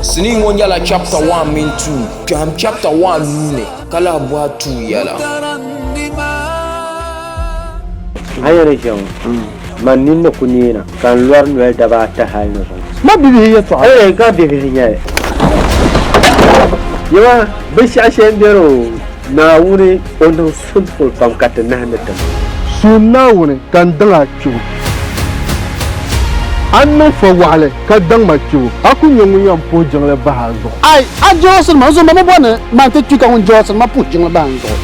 Sinii ŋɔ nyɛla chapter 1 mini 2, kpɛhim chapter 1 nuu ni ka lahi bɔhi 2 yɛla. A yɛn ni ʒiya ŋɔ, man nini ni ku neena ka n lɔri noli daba ata hal ni zuŋɔ. Ma bibihi yɛtɔɣa. Ee, ka bibihi nyɛli. Yɛma, binshɛɣu shɛli m-beni o, Naawuni o niŋ simple pam ka ti nahindi ti maŋa. Suum Naawuni ka n daŋ a kpibu. A ni niŋ fɔwaɣili ka daŋ ma kpibu, a ku nyɛ ŋun yɛn puhi jiŋli bahi a zuɣu. Ai, a jɔɔsiri ma, n zuɣu ma bi bɔri ni man ti kpi ka ŋun jɔɔsiri ma puhi jiŋli bahi n zuɣu.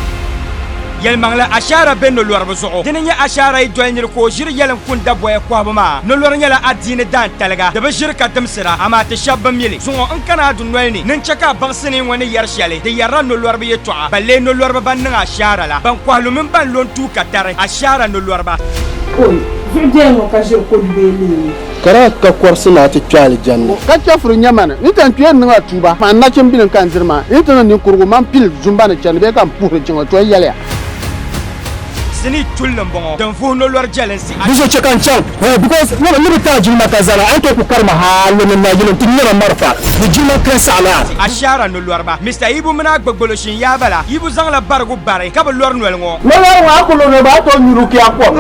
Yɛlimaŋli, ashaara be nolɔriba zuɣu. Dini n-nyɛ ashaara yi doli nir ka o ʒiri yɛlim kuni daboya kɔhibu maa. Nolɔri nyɛla adiini daantaliga, di bi ʒiri ka dimsira, amaa ti shɛba bi mi li. Zuŋɔ n kana a dunoli ni ni n chɛ ka a baŋ sinii ŋɔ ni yɛri shɛli, di yɛrila nolɔriba yɛtɔɣa, ban lee nolɔriba ban niŋ ashaara la, ban kɔhi lu mini ban lo n-tuui ka tari, ashaara nolɔriba. Oi, zuɣu doya ŋɔ ka ʒiri kodu bee leemu. Ka daa ka kɔrisi ni a ti kpe alijanna. Ka chɛfuri nya ma ni n ti kpe n-niŋ a tuuba, man nachimbili n-ka n diri maa, n yi ti niŋ ninkurigu, man pili zumba ni chani bee ka m puhiri jiŋli, to n yɛliya. Sinii tulli m-bɔŋɔ din vuhi nolɔri jɛlinsi. Di zuɣu chɛ ka n chaŋ because ni bi ti a jilima ka zana, a ni tooi ku karima hali ni nayili nti ŋme ma marafa ni jilima n-kani saɣi la. Ashaara nolɔriba, Mister Ibu mini Agbegbolo Shinyaaba la, Ibu zaŋla barigu bari ka bi lɔri noli ŋɔ. Nolɔri ŋɔ a ku lo noli gba a tooi nyu rukia kom,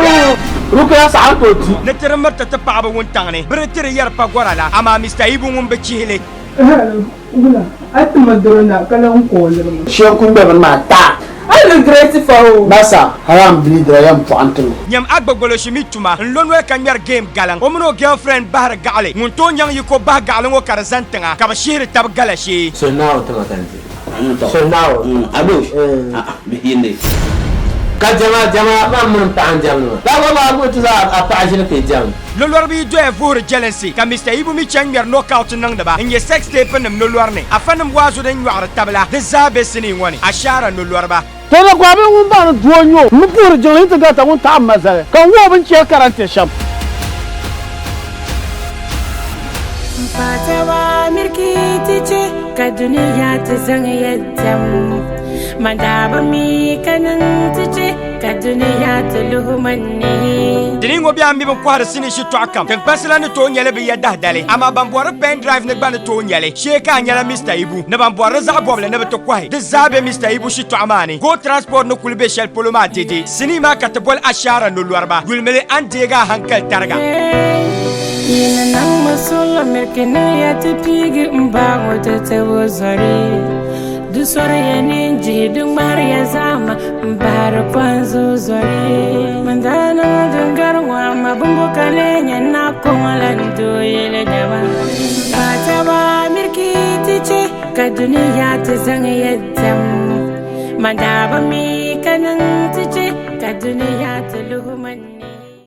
rukia saha n tooi di. Ni ti di miriti ti paɣaba wuntaŋ ni, bɛ di ti di yɛri pagɔra la, amaa Mister Ibu ŋun bi chihi li. Hello, wula? A ti ma doro na ka lan kooliri ma. Shee n-ku ŋme bini maa taai. I regret fa o. Basa, hali a ni bleedira yɛn pɔɣi n-ti ma. Nyam Agbogboloshi mi tuma n-lo noli ka ŋmɛri game galiŋ. O mini o girlfriend bahiri gaɣili. Ŋun tooi nyaŋ yiko bahi gaɣili ŋɔ ka di zani tiŋa ka bɛ shihiri tab gala shee. Suhi Naawuni tima ka n-di. Suhi Naawuni. Ka diɛma diɛma maa mini m paɣa n-diɛmdi maa. Lala maa gba ti zaŋ a paɣa ʒili ka yi diɛmdi. Nolɔriba yi doya vuhiri jɛlinsi, ka Mister Ibu mi chaŋ ŋmɛri knockout niŋdi ba n-nyɛ sex tape nim nolɔri ni. Afanim waazu din nyɔɣiri taba la, di zaa be sinii ŋɔ ni. Ashaara nolɔriba. To ni gɔhi bee ŋun baŋ ni doo n-nyɛ o, m mi puhiri jiŋli nti garita ŋun taɣim ma zali, ka n wuhi o bɛ ni chɛri karante shɛm. M paɣ taba miriki ti chɛ ka dunia ti zaŋ ya diɛm. Man daa bi mi ka niŋ ti chɛ ka dunia ti luhi man ni. Dini ŋɔ bɛ a mi bin kɔhiri sinii shitɔɣu kam, tiŋkpansi la ni tooi nyɛli bɛ ya dahidali, amaa ban bɔri pen drive ni gba ni tooi nyɛli. Shee ka a nyɛla Mister Ibu ni ban bɔri zaɣ bɔbili ni bɛ ti kɔhi, di zaa be Mister Ibu shitɔɣu maa ni. Go Transport ni kuli be shɛli polo maa dede. Sinii maa ka ti boli ashaara nolɔriba, yulimili a ni deegi a hankali tariga. Yi ni niŋ mi sulli miriki niŋya ti piigi m-baag o ti tib o zɔri. Di sɔriya ni n-jihi di ŋmahiriya zahima m-bahiri pɔhim zuɣu zɔri. Man daa niŋ din gari ŋɔ, amaa bimbo ka lee nyɛ naa kɔŋɔ la n-dooi yɛli dama. Paɣ taba miriki ti chɛ ka dunia ti zaŋ ya diɛm. Man daa bi mi ka niŋ ti chɛ ka dunia ti luhi man ni.